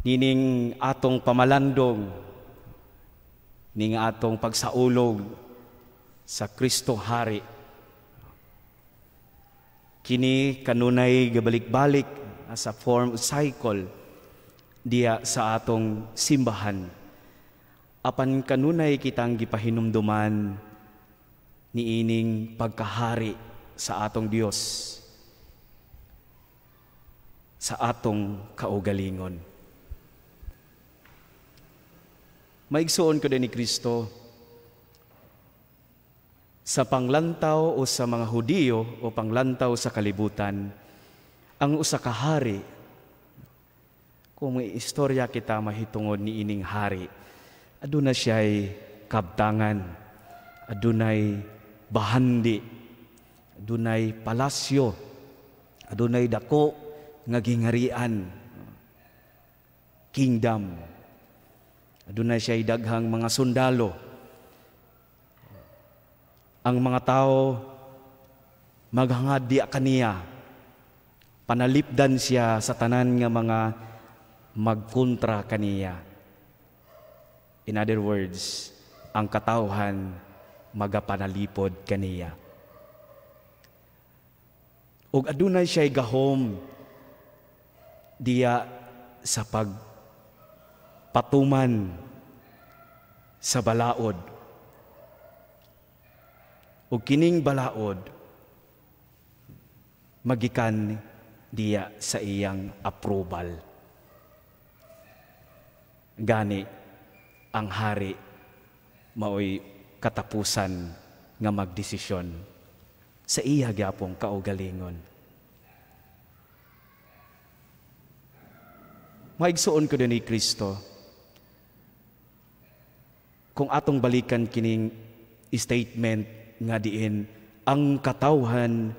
Nining atong pamalandong, ning atong pagsaulog sa Kristo Hari, kini kanunay gabalik-balik sa form cycle diya sa atong simbahan. Apan kanunay kitang gipahinumduman niining pagkahari sa atong Dios sa atong kaugalingon. Maigsuon ko din ni Kristo, sa panglantaw o sa mga Hudiyo o panglantaw sa kalibutan, ang usa ka hari, kung may istorya kita mahitungod ni ining hari, aduna siya'y kabtangan, adunay bahandi, adunay palasyo, adunay dako nga gingarian, kingdom. Adunay siya'y daghang mga sundalo. Ang mga tao maghangad diya kaniya. Panalipdan siya sa tanan nga mga magkontra kaniya. In other words, ang katawhan magapanalipod kaniya. Ug adunay siya'y gahom diya sa pagpatuman sa balaod. Ug kining balaod magikan diya sa iyang approval. Gani ang hari maoy katapusan nga magdesisyon sa iya gyapong kaugalingon. Maigsuon ko din ni Kristo, kung atong balikan kining statement nga diin ang katawhan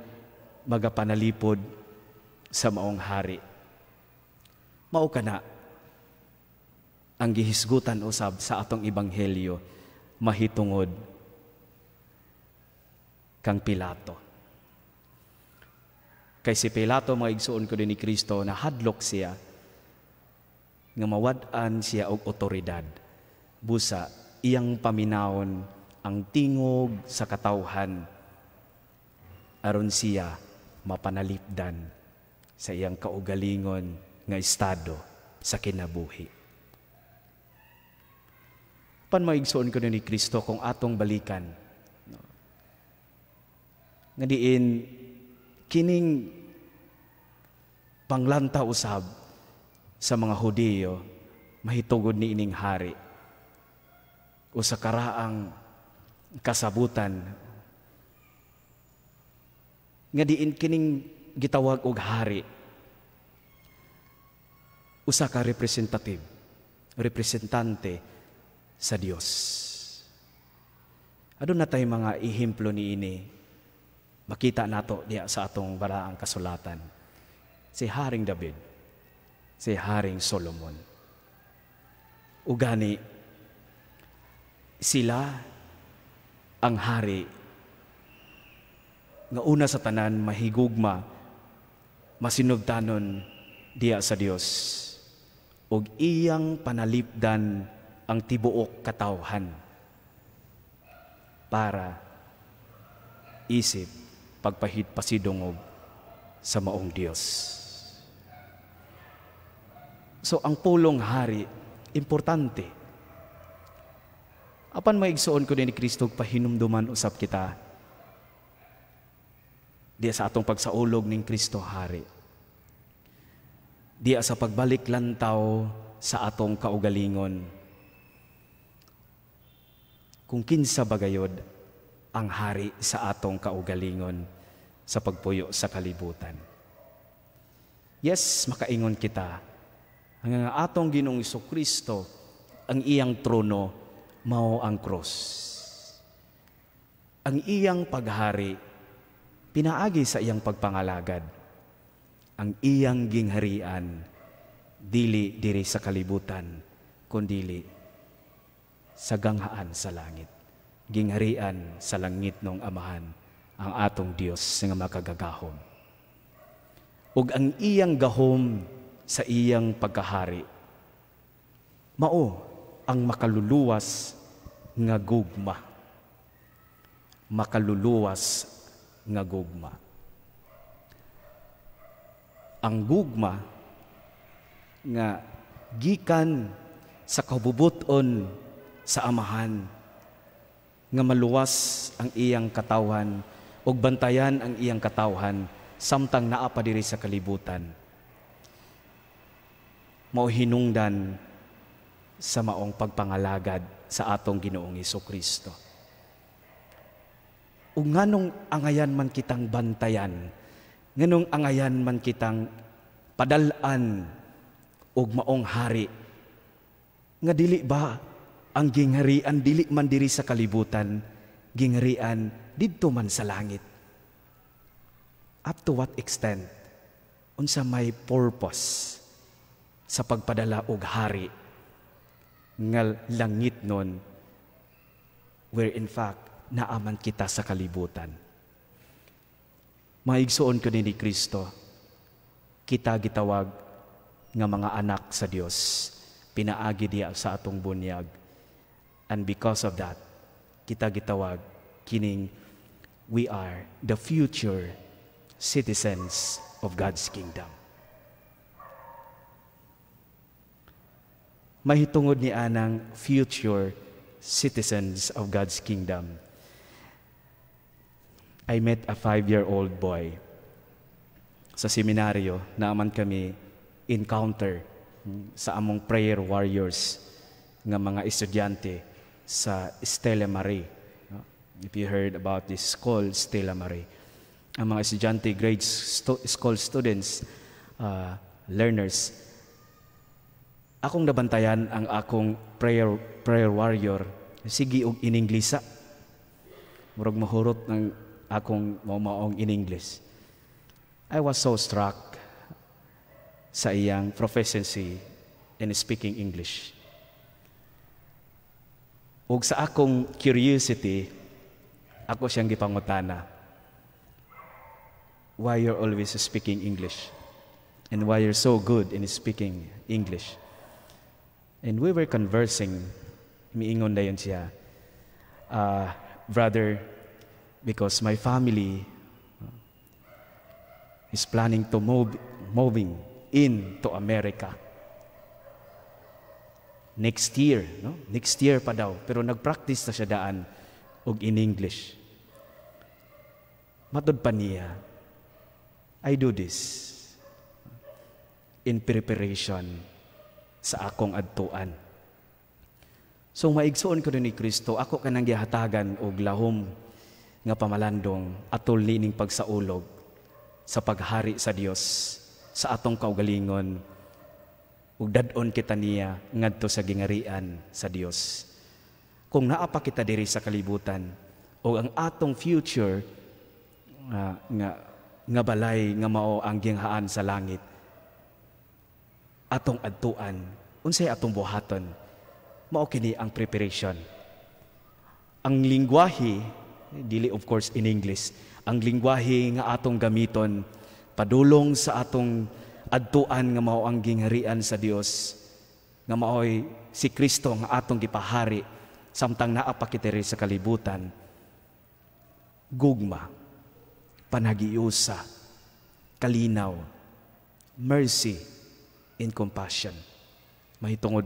magapanalipod sa maong hari, mao kana ang gihisgutan usab sa atong ebanghelyo mahitungod kang Pilato. Kay si Pilato, maigsuon ko din ni Kristo, nahadlok siya nga mawad-an siya og otoridad. Busa iyang paminawon ang tingog sa katawhan aron siya mapanalipdan sa iyang kaugalingon nga estado sa kinabuhi. Pan maigsoon ko ni Kristo, kung atong balikan, no, nga diin kining panglanta usab sa mga Hudiyo mahitugod ni ining hari o sa karaang kasabutan nga diin kining gitawag og hari usa ka representative, representante sa Dios. Aduna tay mga ehemplo niini makita nato diya sa atong balaang kasulatan. Si Haring David, si Haring Solomon. Ugani sila ang hari nga una sa tanan mahigugma, masinubtanon diya sa Dios ug iyang panalipdan ang tibuok katawhan para isip pagpahid pasidungog sa maong Dios. So ang pulong hari importante. Apan maigsuon ko din ni Kristo, pahinumduman usab kita diya sa atong pagsaulog ning Kristo Hari, diya sa pagbalik lantaw sa atong kaugalingon, kung kinsa bagayod ang hari sa atong kaugalingon sa pagpuyo sa kalibutan. Yes, makaingon kita ang atong Ginoong Kristo, ang iyang trono mao ang cross. Ang iyang paghari pinaagi sa iyang pagpangalagad. Ang iyang gingharian dili diri sa kalibutan, kundili sa ganghaan sa langit. Gingharian sa langit nung Amahan, ang atong Dios nga makagagahom. Ug ang iyang gahom sa iyang pagkahari Mao ang makaluluwas nga gugma. Makaluluwas nga gugma. Ang gugma nga gikan sa kabubuton sa Amahan nga maluwas ang iyang katawhan ug bantayan ang iyang katawhan samtang naa pa diri sa kalibutan. Mao hinungdan sa maong pagpangalagad sa atong Ginoong Kristo. Ug nganong angayan man kitang bantayan, nganong angayan man kitang padal-an og maong hari, nga dili ba ang gingharian dili man diri sa kalibutan, gingharian didto man sa langit? Up to what extent, unsa may purpose sa pagpadala og hari nga langit nun, where in fact naaman kita sa kalibutan? Mga igsoon ko ni Kristo, kita gitawag nga mga anak sa Dios pinaagi diya sa atong bunyag. And because of that, kita gitawag kining we are the future citizens of God's kingdom. Mahitungod ni anang future citizens of God's kingdom, I met a 5-year-old boy sa seminaryo. Naaman kami encounter sa among prayer warriors nga mga estudyante sa Stella Marie. If you heard about this school, Stella Marie. Ang mga estudyante, grade school students, learners, akong nabantayan ang akong prayer warrior, sige og ininglisa. Murag mahurot ng akong maumaong in English. I was so struck sa iyang proficiency in speaking English. Ug sa akong curiosity, ako siyang gipangutana, "Why you're always speaking English? And why you're so good in speaking English?" And we were conversing, miingon dayon siya, "Brother, because my family is planning to moving into America next year," no? Next year pa daw, pero nagpractice na siya daan og in English. Matud pa niya, "I do this in preparation sa akong adtuan." So maigsuon ko ni Kristo, ako kanang gihatagan og lahom nga pamalandong atol nining pagsaulog sa paghari sa Dios sa atong kaugalingon ug dad-on kita niya ngadto sa gingarian sa Dios. Kung naa pa kita diri sa kalibutan o ang atong future nga balay nga mao ang ginghaan sa langit, atong adtuan, unsay atong buhaton? Mao kini ang preparation. Ang lingwahe dili of course in English, ang lingwahe nga atong gamiton padulong sa atong adtuan nga mao ang gingharian sa Dios, nga maoy si Kristo nga atong gipahari samtang naa pa kita sa kalibutan: gugma, panagiusa, kalinaw, mercy and compassion. Mahitungod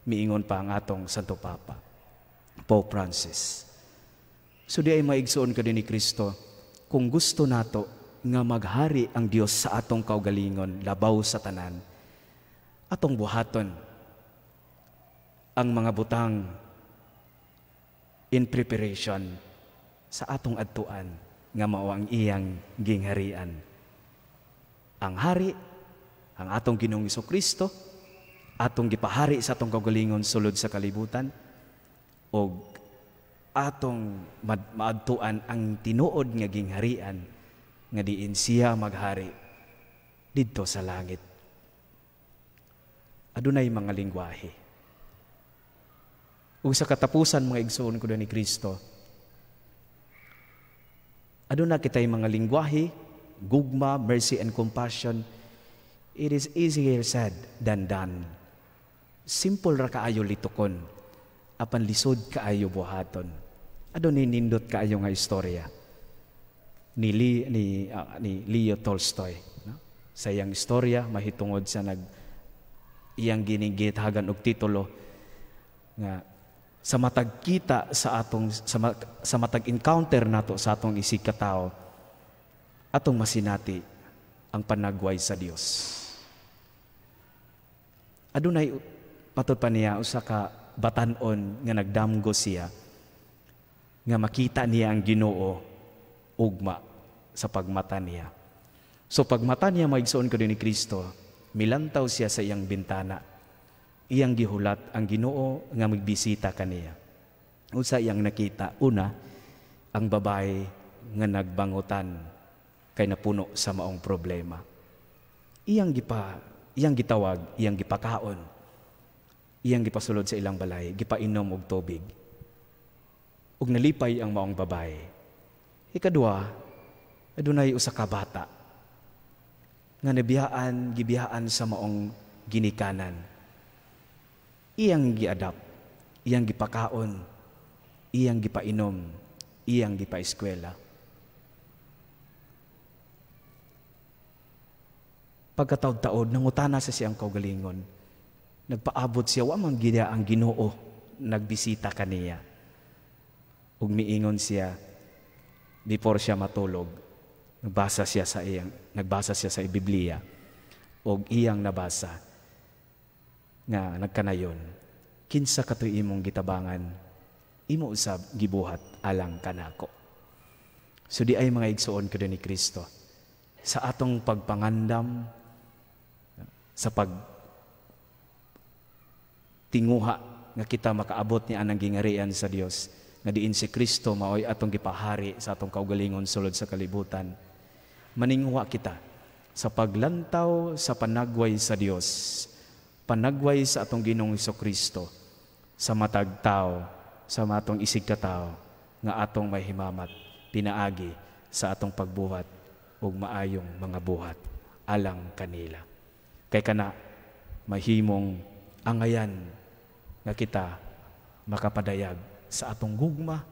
miingon pa ang atong Santo Papa, Pope Francis. So di ay maigsoon ka din ni Kristo, kung gusto nato nga maghari ang Dios sa atong kaugalingon labaw sa tanan, atong buhaton ang mga butang in preparation sa atong adtuan nga mao ang iyang gingharian. Ang hari, ang atong Ginoong Kristo, atong gipahari sa atong kaugalingon sulod sa kalibutan, og atong maadtuan ang tinuod nga gingharian nga diin siya maghari didto sa langit. Adunay mga lingwahe. Ug sa katapusan, mga igsoon ko ni Kristo, aduna kitay mga lingwahe, gugma, mercy and compassion. It is easier said than done. Simple ra kaayo litukon, apan lisod kaayo buhaton. Adunay nindot kaayo nga istorya ni Leo Tolstoy, no? Sa iyang istorya mahitungod sa nag iyang ginigithagan og titulo nga sa matag kita sa atong sa matag encounter nato sa atong isig katawo, atong masinati ang panagway sa Dios. Adunay, matud pa niya, usa ka batan-on nga nagdamgo siya nga makita niya ang Ginoo ugma sa pagmata niya. So pagmata niya, mga igsoon ko ni Kristo, milantaw siya sa iyang bintana. Iyang gihulat ang Ginoo nga magbisita kaniya. Unsa iyang nakita? Una, ang babae nga nagbangutan kay napuno sa maong problema. Iyang gitawag, iyang gipakaon. Iyang gipasulod sa ilang balay, gipainom og tubig. Ug nalipay ang maong babae. Ikadua, adunay usa ka bata nga nabiyaan, gibiyaan sa maong ginikanan. Iyang giadapt, iyang gipakaon, iyang gipainom, iyang gipaeskwela. Pagkataod-taod, nangutana sa siyang kaugalingon. Nagpaabot siya, wa man gid ang Ginoo nagbisita kaniya. Ug miingon siya, before siya matulog, nagbasa siya sa Biblia, og iyang nabasa nga nagkanayon, kinsa katoy imong gitabangan, imo usab gibuhat alang kanako. So di ay, mga igsoon ko ni Kristo, sa atong pagpangandam, sa pag tinguha nga kita makaabot ni anang gingarian sa Dios, nga diin si Kristo maoy atong gipahari sa atong kaugalingon sulod sa kalibutan. Maninguha kita sa paglantaw sa panagway sa Dios, panagway sa atong Ginoong Kristo, sa matag tao, sa matong isig ka tao, nga atong mahimamat pinaagi sa atong pagbuhat ug maayong mga buhat alang kanila. Kay kana mahimong angayan nga kita makapadayag sa atong gugma,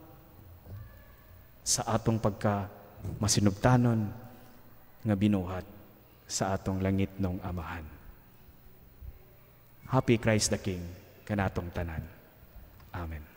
sa atong pagka masinugtanon nga binuhat sa atong langit nong Amahan. Happy Christ the King kanatong tanan. Amen.